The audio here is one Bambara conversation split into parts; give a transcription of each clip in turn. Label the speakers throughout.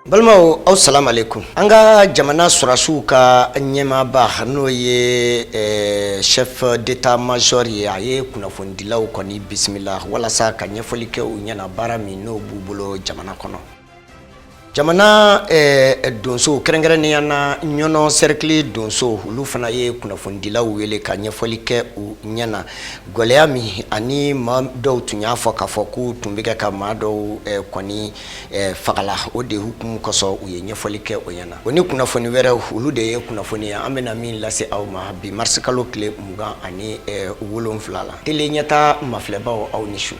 Speaker 1: Balimaw, aw salam aleykum. An ka jamana sɔrɔdasiw ka ɲɛmaaba, n'o ye chef d'état major ye, a ye kunnafonidilaw kɔni bisimila walasa ka ɲɛfɔli kɛ u ɲɛna baara min n'o b'u bolo jamana kɔnɔ. Jamana donsow, kɛrɛnkɛrɛnnenya na Ɲɔnɔ cercle donsow, olu fana ye kunnafonidilaw wele ka ɲɛfɔli kɛ u ɲɛna gɛlɛya min ani maa dɔw tun y'a fɔ k'a fɔ k'u tun bɛ kɛ ka maa dɔw kɔni fagala. O de hukumu kosɔn, u ye ɲɛfɔli kɛ o ɲɛna. O ni kunnafoni wɛrɛw, olu de ye kunnafoni ye an bɛna min lase aw ma bi marisi kalo tile 27 la. Tele Ɲɛta mafilɛbaw, aw ni su.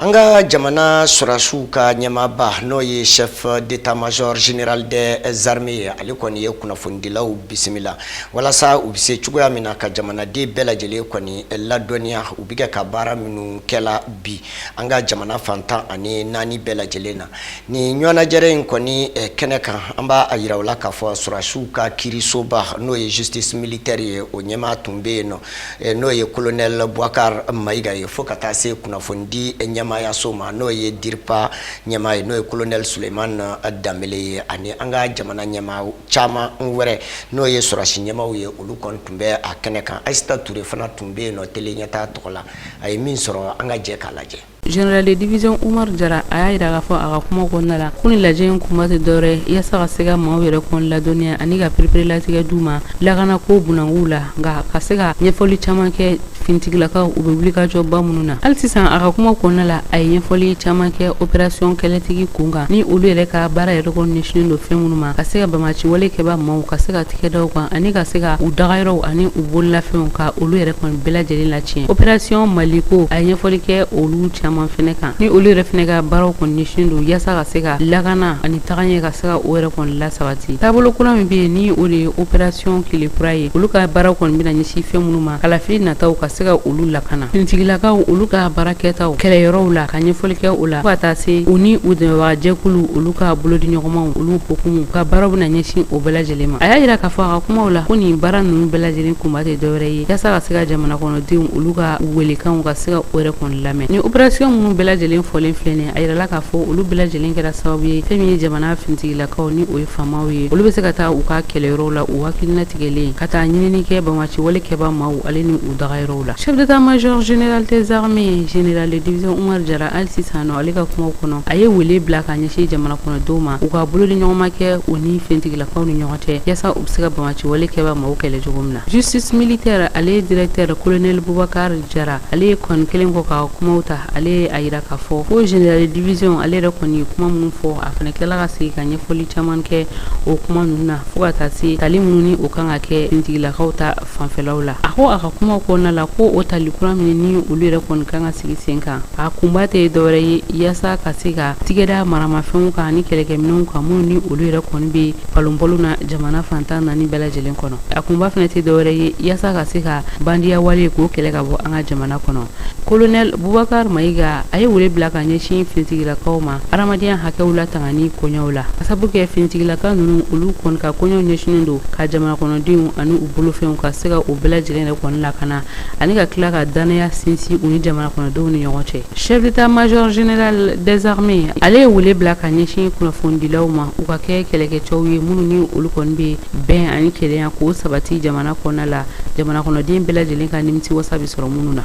Speaker 1: An ka jamana sɔrɔdasiw ka ɲɛmaaba, n'o ye chef d'état-major général des armées ye, ale kɔni ye kunnafonidilaw bisimila walasa u bɛ se cogoya min na ka jamanaden bɛɛ lajɛlen kɔni ladɔnniya u bɛ kɛ ka baara minnu kɛla bi an ka jamana fan 14 bɛɛ lajɛlen na. Nin ɲɔgɔnnajɛrɛ in kɔni kɛnɛ kan, an b'a yira u la k'a fɔ sɔrɔdasiw ka kiirisoba, n'o ye justice militaire ye, o ɲɛmaa tun bɛ yen nɔ, n'o ye colonel Boubacar Maïga ye, fo ka taa se kunnafonidi ɲɛmaayaso ma, n'o ye DIRPA ɲɛmaa ye, n'o ye colonel Souleymane Danbele ye, ani an ka jamana ɲɛmaa caman wɛrɛ, n'o ye sɔrɔdasi ɲɛmaaw ye, olu kɔni tun bɛ a kɛnɛ kan. Ayisata Ture fana tun bɛ yen nɔ Tele Ɲɛta tɔgɔ la. A ye min sɔrɔ, an ka jɛ k'a lajɛ.
Speaker 2: Général de division Umar Jara, a y'a jira k'a fɔ a ka kuma kɔnɔna la ko ni lajɛ in kunba tɛ dɔwɛrɛ yaasa ka se ka maaw yɛrɛ kɔni ladɔnniya ani ka pereperelatigɛ d'u ma lakana ko bunankuw la, nka ka se ka ɲɛfɔli caman kɛ finitigilakaw u bɛ wulikajɔba minnu na hali sisan. A ka kuma kɔnɔna la, a ye ɲɛfɔli caman kɛ opération Kɛlɛtigi kun kan, ni olu yɛrɛ ka baara yɛrɛ kɔni ɲɛsinnen don fɛn minnu ma, ka se ka banbaanci wale kɛba maaw ka se ka tigɛ da u kan, ani ka se ka u dagayɔrɔw ani u bololafɛnw ka olu yɛrɛ kɔni bɛɛ lajɛlen latiɲɛ. Opération Maliko, a ye ɲɛfɔli kɛ olu caman fɛnɛ kan, ni olu yɛrɛ fɛnɛ ka baaraw kɔni ɲɛsinnen don yaasa ka se ka lakana ani tagaɲɛ ka se ka o yɛrɛ kɔni lasabati. Taabolo kura min bɛ yen, ni o de ye opération Tile Kura ye, olu ka baaraw kɔni bɛna ɲɛsin fɛn minnu ma, kalafili nataw ka se ka olu lakana, finitigilakaw olu ka baara kɛtaw kɛlɛyɔrɔw la, ka ɲɛfɔli kɛ o la, fo ka taa se u ni u dɛmɛbagajɛkulu olu ka bolodiɲɔgɔnmaw olu hukumu ka baaraw bɛna ɲɛsin o bɛɛ lajɛlen ma. A y'a jira k'a fɔ a ka kumaw la ko nin baara ninnu bɛɛ lajɛlen kunba tɛ dɔwɛrɛ ye yaasa ka se ka jamana kɔnɔdenw olu ka welekanw ka se ka o yɛrɛ kɔni lamɛn. Ni opération minnu bɛɛ lajɛlen fɔlen filɛ nin ye, a yirala k'a fɔ olu bɛɛ lajɛlen kɛra sababu ye fɛn min ye jamana finitigilakaw, ni o ye faamaw ye, olu bɛ se ka taa u ka kɛlɛyɔrɔw la u hakilinatigɛlen ka taa ɲinini kɛ banbaanci wale kɛba maaw ale ni u dagayɔrɔw la. Chef d'état-major général des armées, général de division Umar Jara, hali sisan nɔ, ale ka kumaw kɔnɔ, a ye wele bila ka ɲɛsin jamana kɔnɔdenw ma, u ka bolodiɲɔgɔnma kɛ u ni finitigilakaw ni ɲɔgɔn cɛ, yaasa u bɛ se ka banbaanci wale kɛba maaw kɛlɛ cogo min na. Justice militaire, ale ye directeur colonel Boubacar Jara, ale kɔni kelen kɔ ka kumaw ta, ale ye a yira k'a fɔ ko général de division ale yɛrɛ kɔni ye kuma minnu fɔ, a fana tilala ka segin ka ɲɛfɔli caman kɛ o kuma ninnu na, fo ka taa se tali minnu ni o kan ka kɛ finitigilakaw ta fanfɛlaw la. A ko a ka kumaw kɔnɔna la ko o tali kura min ni olu yɛrɛ kɔni kan ka sigi sen kan, a kunba tɛ dɔwɛrɛ ye yaasa ka se ka tigɛda maramafɛnw kan ani kɛlɛkɛminɛnw kan minnu ni olu yɛrɛ kɔni bɛ palonpalon na jamana fan 14 bɛɛ lajɛlen kɔnɔ. A kunba fana tɛ dɔwɛrɛ ye yaasa ka se ka bandiya wale k'o kɛlɛ ka bɔ an ka jamana kɔnɔ. Colonel Boubacar Maïga, a ye wele bila ka ɲɛsin finitigilakaw ma adamadenya hakɛw latangani koɲɛw la, ka sabu kɛ finitigilaka ninnu olu kɔni ka koɲɛw ɲɛsinnen don ka jamana kɔnɔdenw ani u bolofɛnw ka se ka o bɛɛ lajɛlen yɛrɛ kɔni lakana, ani ka tila ka dannaya sinsin u ni jamana kɔnɔdenw ni ɲɔgɔn cɛ. Chef d'état-major général des armées, ale ye wele bila ka ɲɛsin kunnafonidilaw ma, u ka kɛ kɛlɛkɛcɛw ye minnu ni olu kɔni bɛ bɛn ani kelenya k'o sabati jamana kɔnɔna la, jamana kɔnɔden bɛɛ lajɛlen ka nimisiwasa bɛ sɔrɔ minnu na.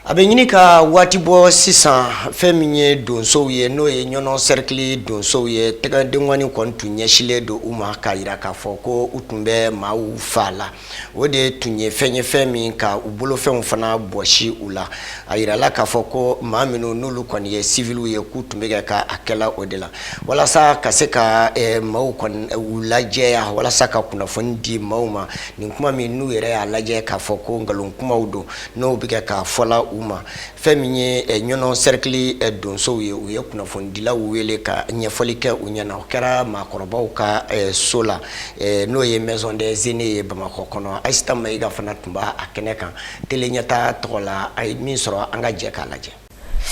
Speaker 1: A bɛ ɲini ka waati bɔ sisan, fɛn min ye donsow ye, n'o ye Ɲɔnɔ cercle donsow ye, tɛgɛdenkɔni kɔni tun ɲɛsilen don u ma k'a jira k'a fɔ ko u tun bɛ maaw fa la. O de tun ye fɛn ye, fɛn min ka u bolofɛnw fana bɔsi u la. A jirala k'a fɔ ko maa minnu n'olu kɔni ye civiliw ye, k'u tun bɛ kɛ ka a kɛla o de la walasa ka se ka maaw kɔni u lajɛya, walasa ka kunnafoni di maaw ma nin kuma min n'u yɛrɛ y'a lajɛ k'a fɔ ko nkalon kumaw don n'o bɛ kɛ k'a fɔla u ma. Fɛn min ye Ɲɔnɔ cercle donsow ye, u ye kunnafonidilaw wele ka ɲɛfɔli kɛ u ɲɛna. O kɛra maakɔrɔbaw ka so la, n'o ye maison des aînés ye Bamakɔ kɔnɔ. Ayisata Mayiga fana tun b'a kɛnɛ kan Tele Ɲɛta tɔgɔ la. A ye min sɔrɔ, an ka jɛ k'a lajɛ.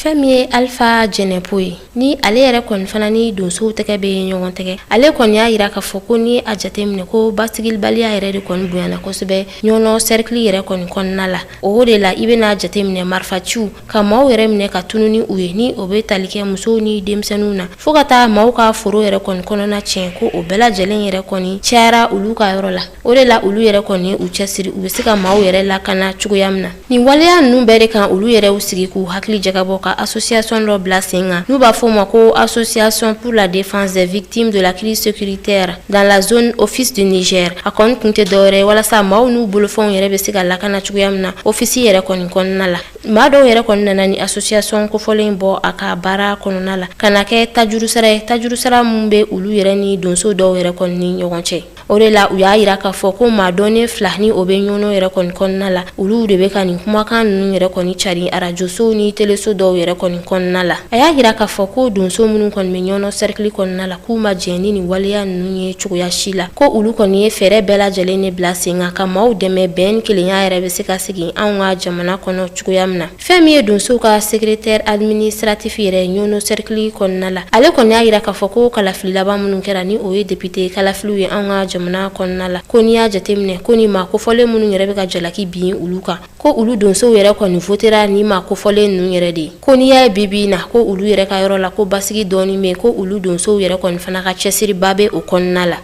Speaker 3: Fɛn min ye Alifa Jɛnɛpo ye, ni ale yɛrɛ kɔni fana ni donsow tɛgɛ bɛ ɲɔgɔn tɛgɛ, ale kɔni y'a jira k'a fɔ ko ni a jateminɛ ko basigibaliya yɛrɛ de kɔni bonyana kosɛbɛ Ɲɔnɔ cercle yɛrɛ kɔni kɔnɔna la. O de la, i bɛna jateminɛ marifaciw ka maaw yɛrɛ minɛ ka tunun ni u ye, ni o bɛ tali kɛ musow ni denmisɛnninw na, fo ka taa maaw ka foro yɛrɛ kɔni kɔnɔna tiɲɛ, ko o bɛɛ lajɛlen yɛrɛ kɔni cayara olu ka yɔrɔ la. O de la, olu yɛrɛ kɔni u cɛsiri u bɛ se ka maaw yɛrɛ lakana cogoya min na. Nin waleya ninnu bɛɛ de kan, olu yɛrɛ u sigi k'u hakili jagabɔ ka association dɔ bila sen kan, n'u b'a fɔ o ma ko Association pour la défense des victimes de la crise sécuritaire dans la zone Office du Niger. A kɔni kun tɛ dɔwɛrɛ ye walasa maaw n'u bolofɛnw yɛrɛ bɛ se ka lakana cogoya min na office yɛrɛ kɔni kɔnɔna la. Maa dɔw yɛrɛ kɔni nana ni association kofɔlen bɔ a ka baara kɔnɔna la ka na kɛ tajurusara ye, tajurusara min bɛ olu yɛrɛ ni donso dɔw yɛrɛ kɔni ni ɲɔgɔn cɛ. O de la, u y'a jira k'a fɔ ko maa dɔnnen fila, ni o bɛ Ɲɔnɔ yɛrɛ kɔni kɔnɔna la, olu de bɛ ka nin kumakan ninnu yɛrɛ kɔni cari arajosow ni teleso dɔw yɛrɛ kɔni kɔnɔna la. A y'a jira k'a fɔ ko donso minnu kɔni bɛ Ɲɔnɔ cercle kɔnɔna la, k'u ma jɛn ni nin waleya ninnu ye cogoya si la, ko olu kɔni ye fɛɛrɛ bɛɛ lajɛlen de bila sen kan ka maaw dɛmɛ, bɛn kelenya yɛrɛ bɛ se ka segin anw ka jamana kɔnɔ cogoya min na. Fɛn min ye donsow ka secrétaire administratif yɛrɛ Ɲɔnɔ cercle kɔnɔna la, ale kɔni y'a jira k'a fɔ ko kalafili laban minnu kɛra, ni o ye député kalafiliw ye anw ka jamana kɔnɔna la, ko n'i y'a jateminɛ ko ni maa kofɔlen minnu yɛrɛ bɛ ka jalaki bin olu kan, ko olu donsow yɛrɛ kɔni votera ni maa kofɔlen ninnu yɛrɛ de ye. Ko n'i y'a ye bi bi in na, ko olu yɛrɛ ka yɔrɔ la, ko basigi dɔɔni bɛ yen, ko olu donsow yɛrɛ kɔni fana ka cɛsiriba bɛ o kɔnɔna la.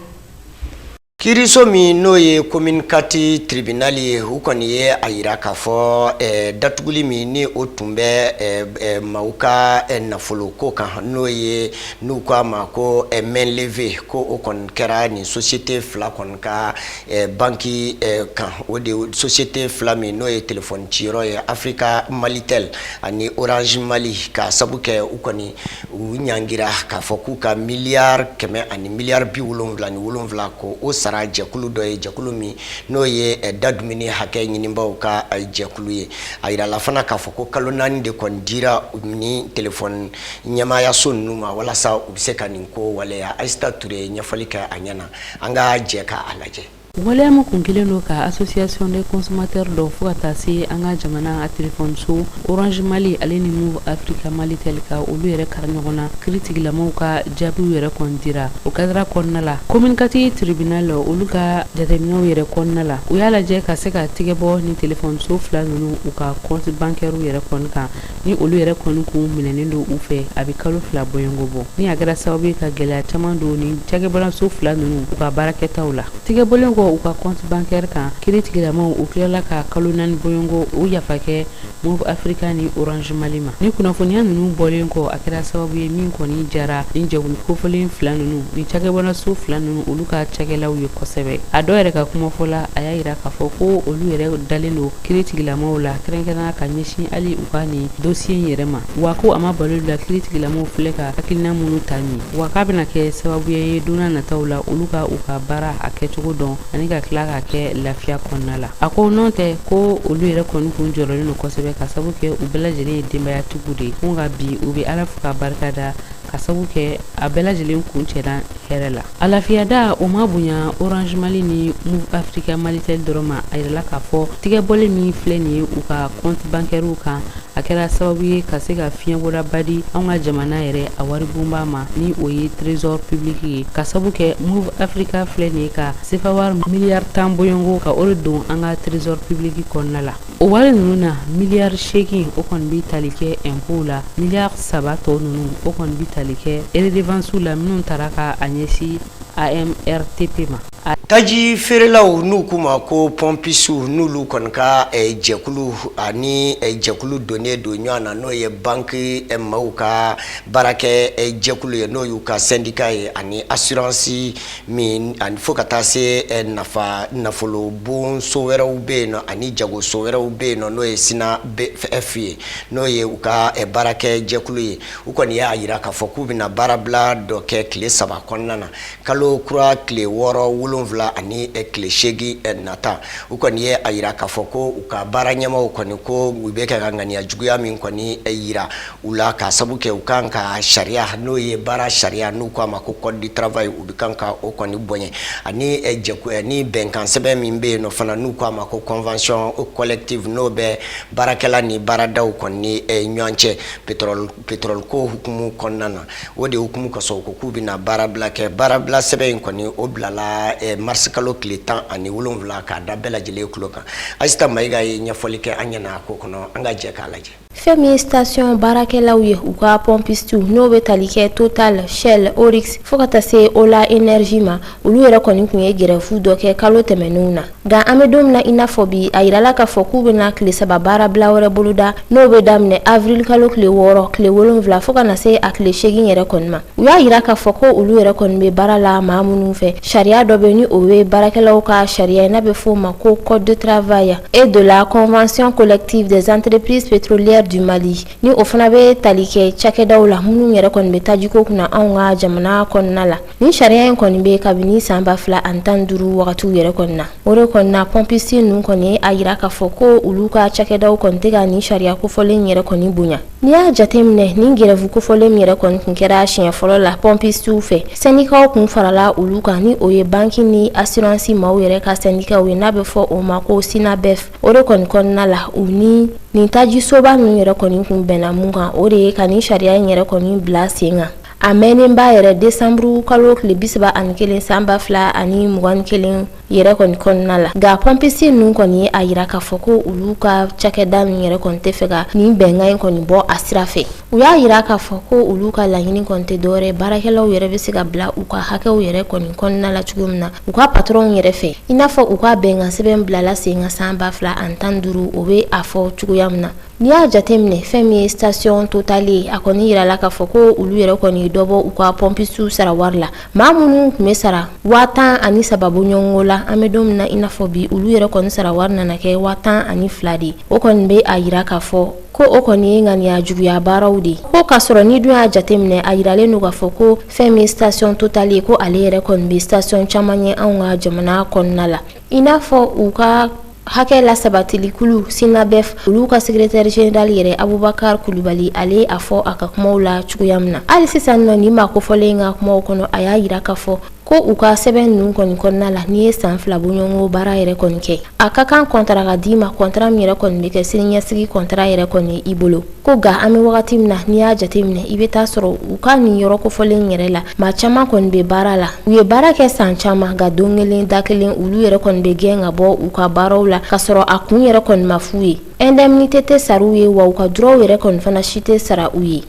Speaker 1: Kiiriso min n'o ye commune 4 tribunal ye, u kɔni ye a jira k'a fɔ datuguli min ni o tun bɛ maaw ka nafolo ko kan, n'o ye n'u k'a ma ko mainlevée, ko o kɔni kɛra nin société fila kɔni ka banki kan. O de société fila min n'o ye téléphone ciyɔrɔ ye, Africa Malitel ani Orange Mali, ka sabu kɛ u kɔni u ɲangira k'a fɔ k'u ka miliyari 100 ani miliyari 77 ko o sara jɛkulu dɔ ye, jɛkulu min n'o ye da dumuni hakɛ ɲinibaaw ka jɛkulu ye. A yirala fana k'a fɔ ko kalo 4 de kɔni dira ni telefɔni ɲɛmaayaso ninnu ma walasa u bɛ se ka nin ko waleya. Ayisata Ture ye ɲɛfɔli kɛ a ɲɛna, an ka jɛ ka a lajɛ.
Speaker 2: Waleya min kun kɛlen don ka association des consommateurs dɔ fo ka taa se an ka jamana a téléphone so Orange Mali ale ni Moov Africa Malitel ka olu yɛrɛ kari ɲɔgɔn na, kiiritigilamaw ka jaabiw yɛrɛ kɔni dira o cadre kɔnɔna la. Commune 4 tribunal, olu ka jateminɛw yɛrɛ kɔnɔna la, u y'a lajɛ ka se ka tigɛ bɔ ni téléphone so fila ninnu u ka compte bancaire yɛrɛ kɔni kan, ni olu yɛrɛ kɔni kun minɛnen don u fɛ a bɛ kalo 2 bɔɲɔgɔnko bɔ, ni a kɛra sababu ye ka gɛlɛya caman don ni cakɛbɔlaso fila ninnu u ka baarakɛtaw la. Tigɛ bɔlen kɔ u ka compte bancaire kan, kiiritigilamaw u tilala ka kalo 4 bɔɲɔgɔnko u yafa kɛ Moov Africa ni Orange Mali ma. Ni kunnafoniya ninnu bɔlen kɔ, a kɛra sababu ye min kɔni jara ni jɛkulu kofɔlen fila ninnu ni cakɛbɔlaso fila ninnu olu ka cakɛlaw ye kosɛbɛ. A dɔw yɛrɛ ka kumafɔ la, a y'a jira k'a fɔ ko olu yɛrɛ dalen don kiiritigilamaw la, kɛrɛnkɛrɛnnenya ka ɲɛsin hali u ka nin dossier in yɛrɛ ma, wa ko a ma balo la kiiritigilamaw filɛ ka hakilina minnu ta nin, wa k'a bɛna kɛ sababu ye don nataw la olu ka u ka baara a kɛcogo dɔn ani ka tila k'a kɛ lafiya kɔnɔna la. A ko n'o tɛ, ko olu yɛrɛ kɔni kun jɔrɔlen don kosɛbɛ, ka sabu kɛ u bɛɛ lajɛlen ye denbayatigiw de ye, ko nka bi u bɛ Ala fo ka barika da, ka sabu kɛ a bɛɛ lajɛlen kun cɛla hɛrɛ la. A lafiyada o ma bonya Orange Mali ni Moov Africa Malitel dɔrɔn ma. A yirala k'a fɔ tigɛ bɔlen min filɛ nin ye u ka compte bancaire kan, a kɛra sababu ye ka se ka fiɲɛbɔdaba di anw ka jamana yɛrɛ a waribonba ma, ni o ye trésor public ye, ka sabu kɛ Moov Africa filɛ nin ye ka sefa wari miliyari 10 bɔɲɔgɔnko ka o de don an ka trésor public kɔnɔna la. O wari ninnu na, miliyari 8 o kɔni bɛ tali kɛ impôt la, miliyari 3 tɔ ninnu o kɔni bɛ tali kɛ redevance la minnu taara ka a ɲɛsin AMRTP ma.
Speaker 1: Taji feerelaw n'u k'u ma ko pompiste, n'olu kɔni ka jɛkulu ani jɛkulu donnen don ɲɔgɔn na, n'o ye banque maaw ka baarakɛ jɛkulu ye, n'o y'u ka syndicat ye, ani assurance min ani fo ka taa se nafa nafolo bonso wɛrɛw bɛ yen nɔ ani jagoso wɛrɛw bɛ yen nɔ, n'o ye SYNABEF ye, n'o ye u ka baarakɛ jɛkulu ye. U kɔni y'a jira k'a fɔ k'u bɛna baarabila dɔ kɛ tile 3 kɔnɔna na, kalo kura tile 6, 7. 7 ani tile 8 nata. U kɔni ye a yira k'a fɔ ko u ka baara ɲɛmaaw kɔni ko u bɛ kɛ ka ŋaniya juguya min kɔni yira u la, k'a sabu kɛ u kan ka sariya, n'o ye baara sariya n'u k'a ma ko code du travail, u bɛ kan ka o kɔni bonya, ani jɛku ni bɛnkan sɛbɛn min bɛ yen nɔ fana n'u k'a ma ko convention collective, n'o bɛ baarakɛla ni baaradaw kɔni ɲɔgɔn cɛ pétrole ko hukumu kɔnɔna na. O de hukumu kosɔn u ko k'u bɛna baarabila kɛ. Baarabila sɛbɛn in kɔni, o bilala marisi kalo tile 17 k'a da bɛɛ lajɛlen tulo kan. Ayisata Mayiga ye ɲɛfɔli kɛ an ɲɛna a ko kɔnɔ, an ka jɛ k'a lajɛ.
Speaker 3: Fɛn min ye station baarakɛlaw ye, u ka pɔnpisiw, n'o bɛ tali kɛ Total, Shell, Oryx fo ka taa se Ola Energy ma, olu yɛrɛ kɔni tun ye grève dɔ kɛ kalo tɛmɛnenw na. Nka an bɛ don min na i n'a fɔ bi, a yirala k'a fɔ k'u bɛna tile 3 baarabila wɛrɛ boloda, n'o bɛ daminɛ avril kalo tile 6, tile 7 fo ka na se a tile 8 yɛrɛ kɔni ma. U y'a yira k'a fɔ ko olu yɛrɛ kɔni bɛ baara la maa minnu fɛ, sariya dɔ bɛ ni o ye baarakɛlaw ka sariya ye, n'a bɛ f'o ma ko code de travail et de la convention collective des entreprises pétrolières du Mali, ni o fana bɛ tali kɛ cakɛdaw la minnu yɛrɛ kɔni bɛ tajiko kunna anw ka jamana kɔnɔna la. Ni sariya in kɔni bɛ kabini san 2015 wagatiw yɛrɛ kɔni na. O de kɔni na, pɔnpisi ninnu kɔni a yira k'a fɔ ko olu ka cakɛdaw kɔni tɛ ka nin sariya kofɔlen yɛrɛ kɔni bonya. N'i y'a jateminɛ, nin grève kofɔlen min yɛrɛ kɔni tun kɛra siɲɛ fɔlɔ la pɔnpisiw fɛ, sɛndikaw kun farala olu kan, ni o ye banki ni assurance maaw yɛrɛ ka sɛndikaw ye, n'a bɛ fɔ o ma ko SYNABEF. O de kɔni kɔnɔna la, u ni nin tajisoba ninnu yɛrɛ kɔni kun bɛnna mun kan, o de ye ka nin sariya in yɛrɛ kɔni bila sen kan. A mɛnnenba yɛrɛ, desanburu kalo tile 31 san 2021 yɛrɛ kɔni kɔnɔna la. Nka pɔnpisi ninnu kɔni ye a yira k'a fɔ ko olu ka cakɛda ninnu yɛrɛ kɔni tɛ fɛ ka nin bɛnkan in kɔni bɔ a sira fɛ. U y'a yira k'a fɔ ko olu ka laɲini kɔni tɛ dɔwɛrɛ, baarakɛlaw yɛrɛ bɛ se ka bila u ka hakɛw yɛrɛ kɔni kɔnɔna la cogo min na u ka patɔrɔnw yɛrɛ fɛ, i n'a fɔ u ka bɛnkan sɛbɛn bilala sen kan san 2015, o bɛ a fɔ cogoya min na. N'i y'a jateminɛ, fɛn min ye station Total ye, a kɔni yirala k'a fɔ ko olu yɛrɛ kɔni ye dɔ bɔ u ka pɔnpisiw sara wari la. Maa minnu tun bɛ sara 13,000 bɔɲɔgɔnko la, an bɛ don min na i n'a fɔ bi, olu yɛrɛ kɔni sara wari nana kɛ 12,000 de ye. O kɔni bɛ a yira k'a fɔ ko o kɔni ye ŋaniya juguya baaraw de ye, ko k'a sɔrɔ ni dun y'a jateminɛ, a yiralen don k'a fɔ ko fɛn min ye station Total ye, ko ale yɛrɛ kɔni bɛ station caman ye anw ka jamana kɔnɔna la, i n'a fɔ u ka hakɛ lasabatilikulu SYNABEF, olu ka secrétaire général yɛrɛ Abubakar Kulubali, ale a fɔ a ka kumaw la cogoya min na. Hali sisan nɔ, nin maa kofɔlen ka kumaw kɔnɔ, a y'a yira k'a fɔ ko u ka sɛbɛn ninnu kɔni kɔnɔna la, n'i ye san 2 bɔɲɔgɔnko baara yɛrɛ kɔni kɛ, a ka kan kɔntara ka d'i ma, kɔntara min yɛrɛ kɔni bɛ kɛ siniɲɛsigi kɔntara yɛrɛ kɔni i bolo. Ko nka an bɛ wagati min na, n'i y'a jateminɛ, i bɛ taa sɔrɔ u ka nin yɔrɔ kofɔlen yɛrɛ la, maa caman kɔni bɛ baara la, u ye baara kɛ san caman, nka don kelen da kelen, olu yɛrɛ kɔni bɛ gɛn ka bɔ u ka baaraw la, k'a sɔrɔ a kun yɛrɛ kɔni ma f'u ye. Indemnité tɛ sara u ye, wa u ka droits yɛrɛ kɔni fana si tɛ sara u ye.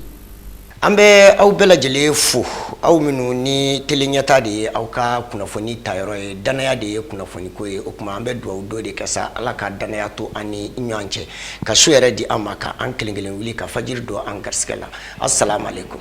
Speaker 1: An bɛ aw bɛɛ lajɛlen fo, aw minnu ni Tele Ɲɛta de ye aw ka kunnafoni tayɔrɔ ye, danaya de ye kunnafoni ko ye. O tuma an bɛ dugawu dɔ de kɛ sa, Ala ka danaya to an ni ɲɔgɔn cɛ, ka su yɛrɛ di an ma, ka an kelen kelen wuli ka fajiri don an garisɛgɛ la. Assalamu alaikum.